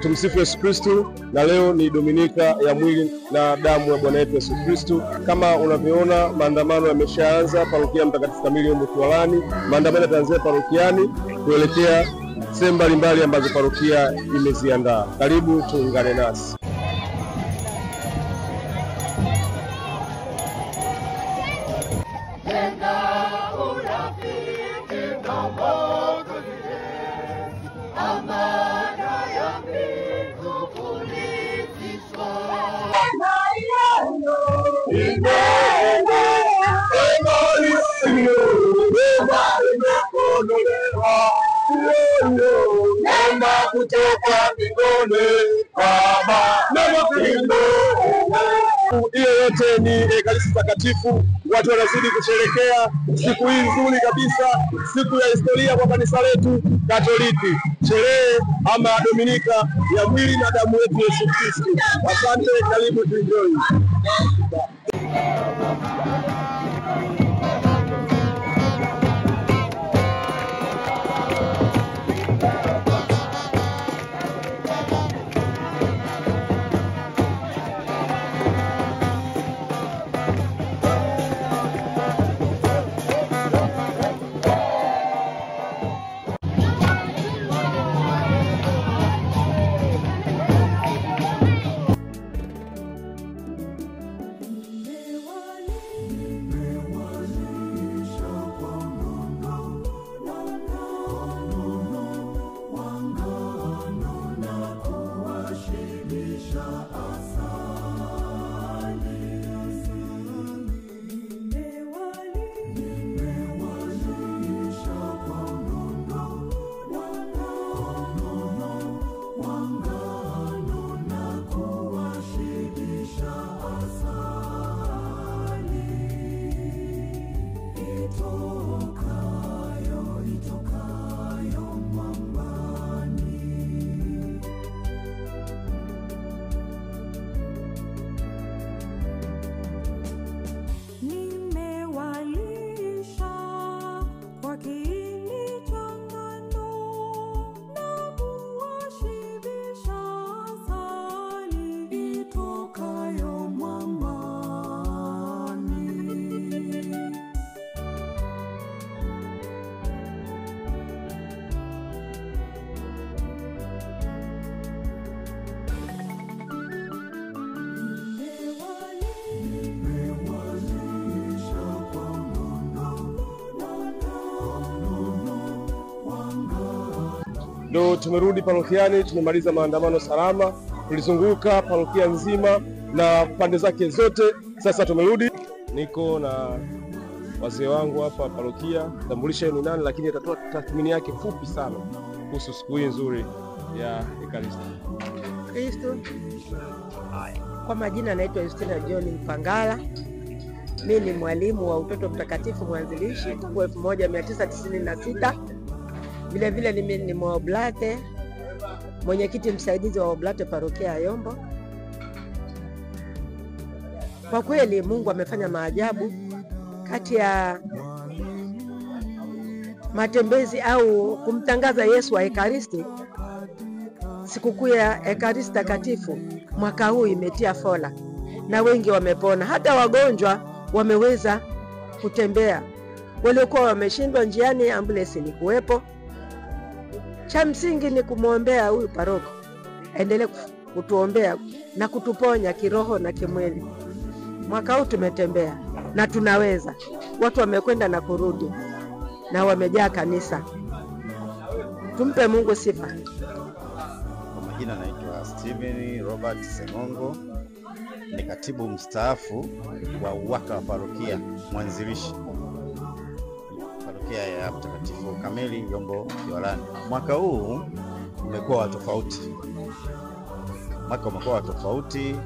Tumsifu Yesu Kristo, na leo ni Dominika ya mwili na damu ya Bwana wetu Yesu Kristo. Kama unavyoona, maandamano yameshaanza parokia Mtakatifu Kamili Yombo Kiwalani. Maandamano yataanzia parokiani kuelekea sehemu mbalimbali ambazo parokia imeziandaa. Karibu tuungane nasi. Hiyo yote ni Ekaristi Takatifu. Watu wanazidi kusherehekea siku hii nzuri kabisa, siku ya historia kwa kanisa letu Katoliki, sherehe ama Dominika ya mwili na damu yetu Yesu Kristo. Asante, karibu tuenjoy. Ndo tumerudi parokiani, tumemaliza maandamano salama, tulizunguka parokia nzima na pande zake zote. Sasa tumerudi, niko na wazee wangu hapa parokia. Tambulisha ni nani, lakini atatoa tathmini yake fupi sana kuhusu siku hii nzuri ya Ekaristi. Kristo. Kwa majina naitwa Justina John Mpangala. Mimi ni mwalimu wa Utoto Mtakatifu mwanzilishi tangu 1996. Vile vile mimi ni Mwaoblate, mwenyekiti msaidizi wa Oblate parokia ya Yombo. Kwa kweli Mungu amefanya maajabu kati ya matembezi au kumtangaza Yesu wa Ekaristi. Sikukuu ya Ekaristi Takatifu mwaka huu imetia fola na wengi wamepona, hata wagonjwa wameweza kutembea, waliokuwa wameshindwa njiani ambulance ilikuwepo. Cha msingi ni kumwombea huyu paroko, endelee kutuombea na kutuponya kiroho na kimwili. Mwaka huu tumetembea na tunaweza, watu wamekwenda na kurudi na wamejaa kanisa. Tumpe Mungu sifa. Kwa majina naitwa Steven Robert Semongo, ni katibu mstaafu wa UWAKA wa parokia, mwanzilishi parokia ya Mtakatifu Kamili Yombo Kiwalani. Mwaka huu umekuwa wa tofauti. Mwaka umekuwa wa tofauti.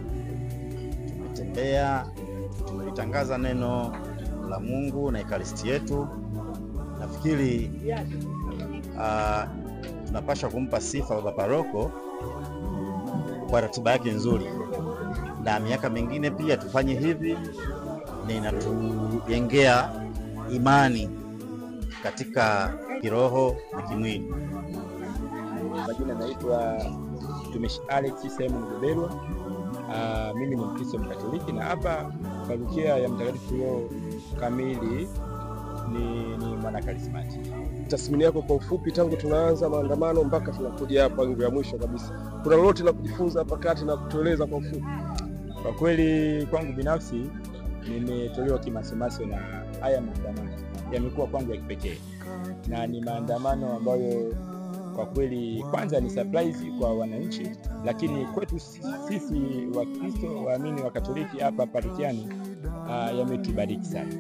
Tumetembea, tumelitangaza neno la Mungu na Ekaristi yetu. Nafikiri tunapaswa kumpa sifa baba paroko kwa ratiba yake nzuri, na miaka mingine pia tufanye hivi, na inatujengea imani katika kiroho na kimwili. Majina naitwa Mtumishi Alex Simon Guberwa. Mimi ni Mkristo Mkatoliki na hapa parokia ya Mtakatifu Leo kamili ni mwanakarismati. Tathmini yako kwa ufupi, tangu tunaanza maandamano mpaka tunakuja hapa ngu ya mwisho kabisa, kuna lolote la kujifunza hapa kati na kutueleza kwa ufupi? Kwa kweli kwangu binafsi nimetolewa kimasomaso na haya maandamano, yamekuwa kwangu ya kipekee na ni maandamano ambayo kwa kweli kwanza ni surprise kwa wananchi, lakini kwetu sisi Wakristo waamini wa Katoliki hapa parokiani yametubariki sana.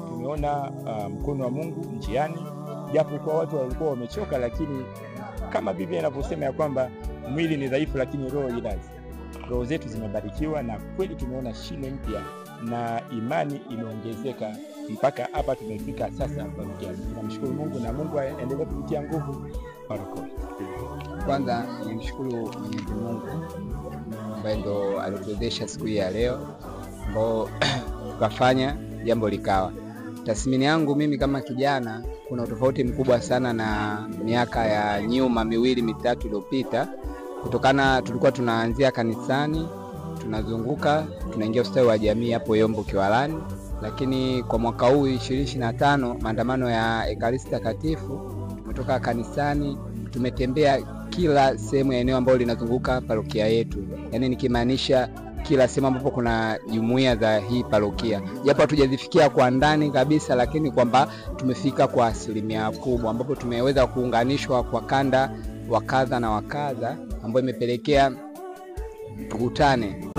Tumeona mkono wa Mungu njiani, japo kwa watu walikuwa wamechoka, lakini kama Biblia inavyosema ya kwamba mwili ni dhaifu, lakini roho ilazi. Roho zetu zimebarikiwa na kweli tumeona shime mpya na imani imeongezeka mpaka hapa tumefika sasa parokiani. Tunamshukuru Mungu na Mungu aendelee kututia nguvu parokia. Kwanza nimshukuru Mwenyezi Mungu ambaye ndo alituwezesha siku hii ya leo ambao tukafanya jambo likawa. Tathmini yangu mimi kama kijana, kuna utofauti mkubwa sana na miaka ya nyuma miwili mitatu iliyopita, kutokana tulikuwa tunaanzia kanisani, tunazunguka, tunaingia ustawi wa jamii hapo Yombo Kiwalani, lakini kwa mwaka huu 2025 maandamano ya Ekaristi Takatifu tumetoka kanisani, tumetembea kila sehemu ya eneo ambalo linazunguka parokia yetu, yaani nikimaanisha kila sehemu ambapo kuna jumuiya za hii parokia, japo hatujazifikia kwa ndani kabisa, lakini kwamba tumefika kwa asilimia kubwa, ambapo tumeweza kuunganishwa kwa kanda wa kadha na wakadha, ambayo imepelekea tukutane.